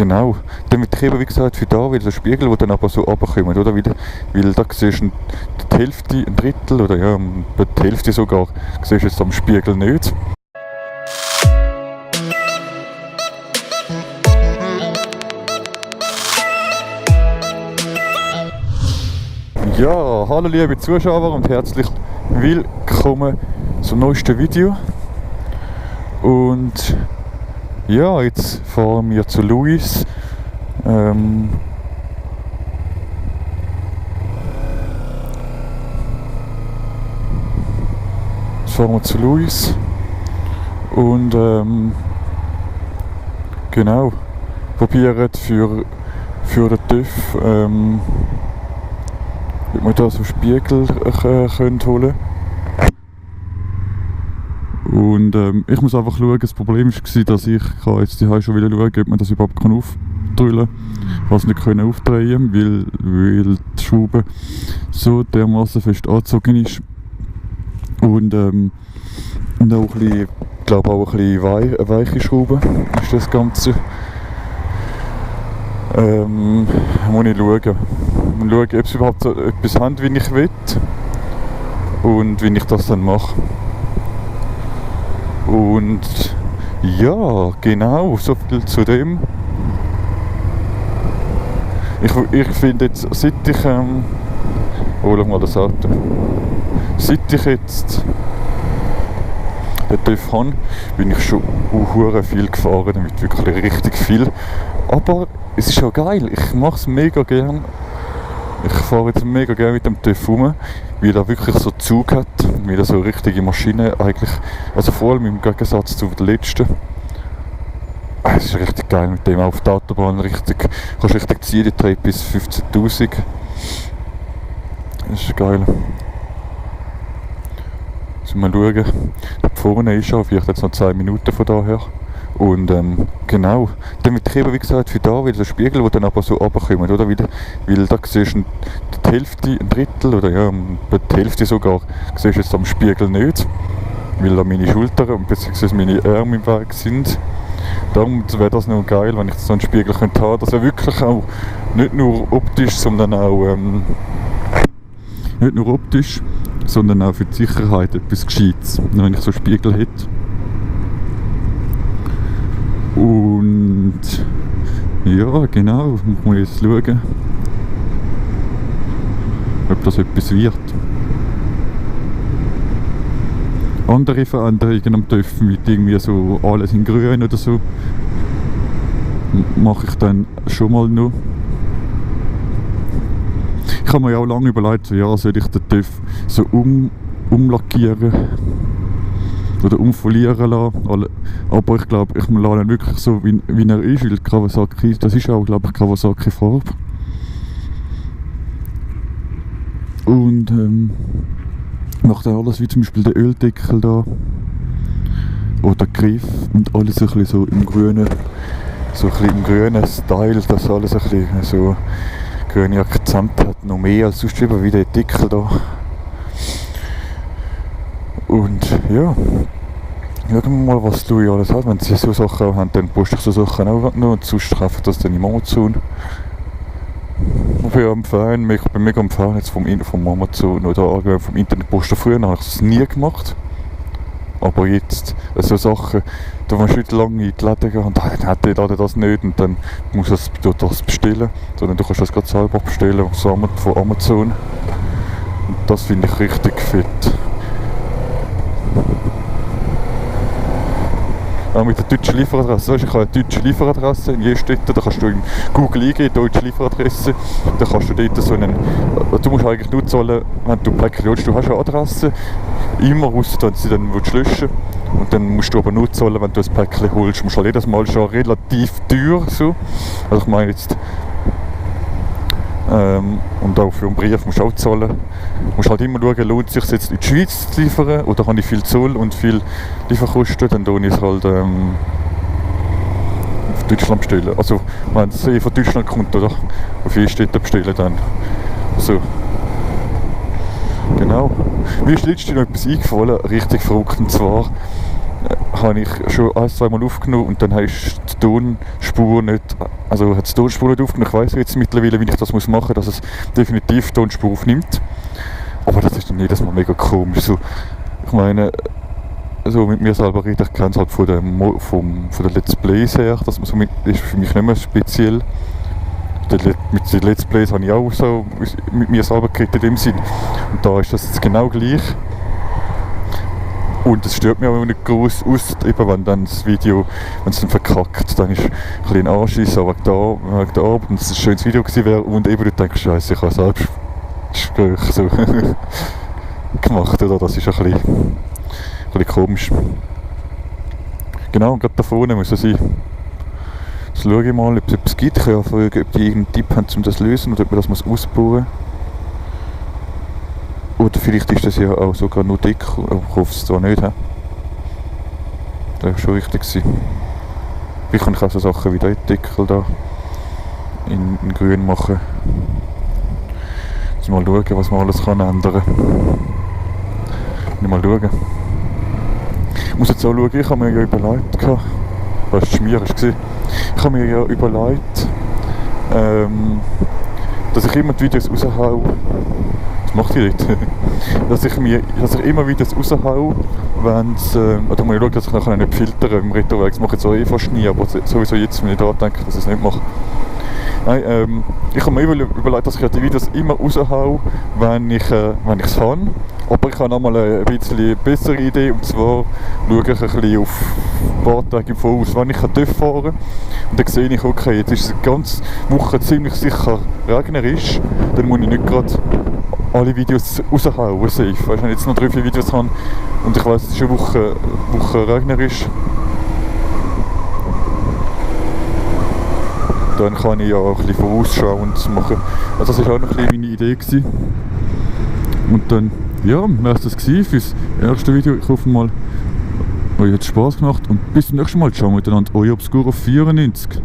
genau. Dann wird ich eben, wie gesagt, für da wieder so Spiegel, die dann aber so runterkommen, oder? Weil da siehst du die Hälfte, ein Drittel, oder ja, die Hälfte sogar, siehst du jetzt am Spiegel nicht. Ja, hallo liebe Zuschauer und herzlich willkommen zum neuesten Video. Und ja, jetzt fahren wir zu Luis. Jetzt fahren wir zu Luis und genau, probieren für den TÜV ob wir da so Spiegel können holen. Und ich muss einfach schauen, das Problem war, dass ich jetzt die schon wieder schauen, ob man das überhaupt aufdrüllen kann. Ich es nicht können aufdrehen, weil die Schraube so dermaßen fest angezogen ist. Und auch ein bisschen, ich glaube auch ein bisschen weiche Schraube ist das Ganze. Muss ich schauen. Ob sie überhaupt so etwas haben, wie ich will. Und wie ich das dann mache. Und ja, genau, so viel zu dem. Ich finde jetzt, seit ich schau mal das Auto. Seit ich jetzt den TÜV habe, bin ich schon viel gefahren, damit wirklich richtig viel. Aber es ist auch geil, ich mache es mega gern. Ich fahre jetzt mega gerne mit dem TÜV rum, weil er wirklich so Zug hat, weil er so eine richtige Maschine eigentlich, also vor allem im Gegensatz zu der letzten. Es ist richtig geil mit dem auf der Autobahn, kannst richtig ziehen, die trägt bis 15'000. Das ist geil. Jetzt mal schauen, da vorne ist er, vielleicht jetzt noch 2 Minuten von daher. Und genau, dann wird ich eben, wie gesagt, für da wieder so Spiegel, die dann aber so runterkommen, oder? Weil da siehst du die Hälfte, ein Drittel, oder ja, die Hälfte sogar, siehst du jetzt am Spiegel nicht, weil da meine Schultern bzw. meine Arme im Weg sind. Darum wäre das noch geil, wenn ich so einen Spiegel könnte haben, dass er wirklich auch nicht nur optisch, sondern auch nicht nur optisch, sondern auch für die Sicherheit etwas Gescheites, wenn ich so einen Spiegel hätte. Und ja, genau, muss man jetzt schauen, ob das etwas wird. Andere Veränderungen am TÜV mit irgendwie so alles in grün oder so mache ich dann schon mal noch. Ich habe mir ja auch lange überlegt, so, ja, soll ich den TÜV so umlackieren oder umfolieren lassen. Aber ich glaube, ich lasse ihn wirklich so, wie er ist, weil Kawasaki, das ist auch, glaube ich, Kawasaki Farbe. Und macht dann alles, wie zum Beispiel der Öldeckel da oder der Griff und alles ein bisschen so im grünen, Style, dass alles ein bisschen so grüne Akzent hat, noch mehr als sonst eben wie der Deckel da. Und ja, schauen wir mal, was Louis alles hat. Wenn sie so Sachen auch haben, dann poste ich so Sachen auch noch und sonst kaufe das dann im Amazon. Ich bin mega am Fan jetzt vom Amazon oder allgemein vom Internetposten. Früher habe ich das nie gemacht. Aber jetzt, so Sachen, da musst du nicht lange in die Läden gehen und dann hat der Laden das nicht und dann musst du das bestellen. Sondern du kannst das gerade selber bestellen von Amazon. Und das finde ich richtig fett. Auch mit der deutschen Lieferadresse. Weißt, ich habe eine deutsche Lieferadresse in Jestetten, da kannst du in Google eingeben, deutsche Lieferadresse, dann kannst du dort so einen, du musst eigentlich nur zahlen, wenn du Päckchen willst, du hast eine Adresse, immer ausser, wenn du sie dann löschen willst. Und dann musst du aber nur zahlen, wenn du ein Päckchen holst, du musst halt jedes Mal schon relativ teuer, so. Also ich meine jetzt, und auch für einen Brief musst du auch zahlen. Du musst halt immer schauen, lohnt es sich jetzt in die Schweiz zu liefern oder habe ich viel Zoll und viel Lieferkosten, dann tue ich es halt auf Deutschland bestellen. Also wenn es von Deutschland kommt, oder? Auf jede Städte bestellen dann. So. Genau. Mir ist letztens noch etwas eingefallen, richtig verrückt, und zwar habe ich schon 1-2 Mal aufgenommen und dann ist die Tonspur nicht, also hat die Tonspur nicht aufgenommen. Ich weiss jetzt mittlerweile, wie ich das machen muss, dass es definitiv die Tonspur aufnimmt. Aber das ist dann jedes Mal mega komisch. So, ich meine, so mit mir selber reden, ich kenne es halt von den Let's Plays her, das ist für mich nicht mehr speziell. Mit den Let's Plays habe ich auch so mit mir selber geredet in dem Sinn. Und da ist das jetzt genau gleich. Und es stört mich auch nicht groß aus, eben wenn dann das Video, wenn es dann verkackt, dann ist ein bisschen ein Anschiss, aber wegen der Arbeit, wenn es ein schönes Video gewesen wäre und eben du denkst, Scheiße, ich habe selbst Gespräche so gemacht, oder? Das ist ein bisschen komisch. Genau, gerade da vorne muss er sein. Jetzt schaue ich mal, ob es etwas gibt. Ich kann ja fragen, ob die irgendeinen Tipp haben, um das zu lösen oder ob man das ausbauen muss. Oder vielleicht ist das ja auch sogar nur dick, aber ich hoffe es zwar nicht. Das wäre schon richtig gewesen. Vielleicht kann ich auch so Sachen wie den Deckel da in grün machen. Jetzt mal schauen, was man alles ändern kann. Mal schauen. Ich muss jetzt auch schauen, ich habe mir ja überlegt, was das Schmier war. Ich habe mir ja überlegt, dass ich immer die Videos raushaue. Was macht ihr dort? dass ich immer Videos raushaue, wenn es... da muss ich schauen, dass ich nachher nicht filtere im Retrowerk. Das mache ich jetzt auch fast nie, aber sowieso jetzt, wenn ich da denke, dass ich es nicht mache. Nein, ich habe mir überlegt, dass ich die Videos immer raushaue, wenn ich es kann. Aber ich habe nochmal ein bisschen bessere Idee, und zwar schaue ich ein bisschen auf ein paar Tage im Voraus, wenn ich fahren kann. Und dann sehe ich, okay, jetzt ist es eine ganze Woche ziemlich sicher regnerisch, dann muss ich nicht gerade alle Videos raushauen, safe. Weißt, wenn ich jetzt noch 3-4 Videos habe und ich weiss, es ist eine Woche regnerisch, dann kann ich ja auch ein bisschen vorausschauend machen. Also das war auch noch ein bisschen meine Idee gewesen. Und dann, ja, wäre es das gewesen für das erste Video. Ich hoffe mal, euch hat es Spass gemacht und bis zum nächsten Mal. Ciao miteinander, euer Obscuro 94.